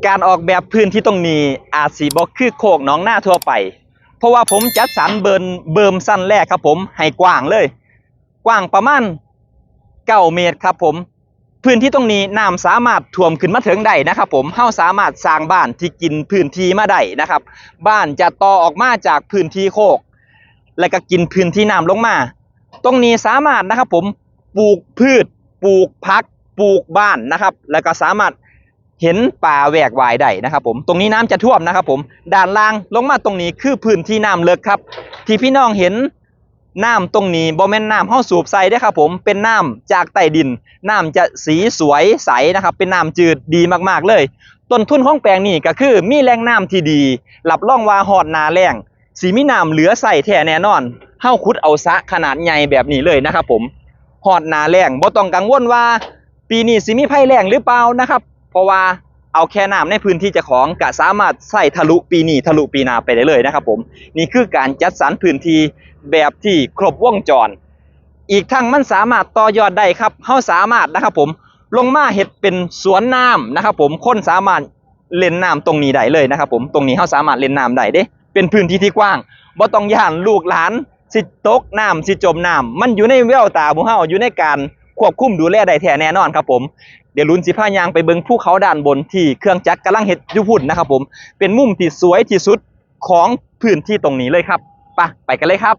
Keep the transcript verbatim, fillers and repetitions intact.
การออกแบบพื้นที่ตรงนี้อาจสิบ่คือโคกหนองนาทั่วไป เพราะว่าผมจัดสรรเบิ่มเบิ่มชั้นแรกครับผม ให้กว้างเลย กว้างประมาณเก้าเมตรครับผม พื้นที่ตรงนี้น้ำสามารถท่วมขึ้นมาถึงได้นะครับผม เฮาสามารถสร้างบ้านที่กินพื้นที่มาได้นะครับ บ้านจะต่อออกมาจากพื้นที่โคก และก็กินพื้นที่น้ำลงมา ตรงนี้สามารถนะครับผม ปลูกพืช ปลูกผัก ปลูกบ้านนะครับ แล้วก็สามารถเห็นป่าแวกว่ายได้นะครับผม ตรงนี้น้ำจะท่วมนะครับผม ด้านล่างลงมาตรงนี้คือพื้นที่น้ำเลิกครับ ที่พี่น้องเห็นน้ำตรงนี้บ่แม่นน้ำเฮาสูบใส่เด้อครับผม เป็นน้ำจากใต้ดิน น้ำจะสีสวยใสนะครับ เป็นน้ำจืดดีมากๆเลย ต้นทุนของแปลงนี้ก็คือมีแหล่งน้ำที่ดี รับรองว่าฮอดหน้าแล้ง สิมีน้ำเหลือใช้แท้แน่นอน เฮาขุดเอาสระขนาดใหญ่แบบนี้เลยนะครับผม ฮอดหน้าแล้งบ่ต้องกังวลว่าปีนี้สิมีภัยแล้งหรือเปล่านะครับ เพราะว่าเอาแค่น้ำในพื้นที่เจ้าของก็สามารถใช้ทะลุปีนี้ทะลุปีหน้าไปได้เลยนะครับผม นี่คือการจัดสรรพื้นที่แบบที่ครบวงจร อีกทั้งมันสามารถต่อยอดได้ครับ เฮาสามารถนะครับผม ลงมาเฮ็ดเป็นสวนน้ำนะครับผม คนสามารถเล่นน้ำตรงนี้ได้เลยนะครับผม ตรงนี้เฮาสามารถเล่นน้ำได้เด้ เป็นพื้นที่ที่กว้าง บ่ต้องย้านลูกหลานสิตกน้ำสิจมน้ำ มันอยู่ในแววตาพวกเฮา อยู่ในการควบคุมดูแลได้แท้แน่นอนครับผม เดี๋ยวลุนสิพาย่างไปเบิ่งภูเขาด้านบนที่เครื่องจักรกำลังเฮ็ดอยู่พุ้นนะครับผม เป็นมุมที่สวยที่สุดของพื้นที่ตรงนี้เลยครับ ไป ไปกันเลยครับ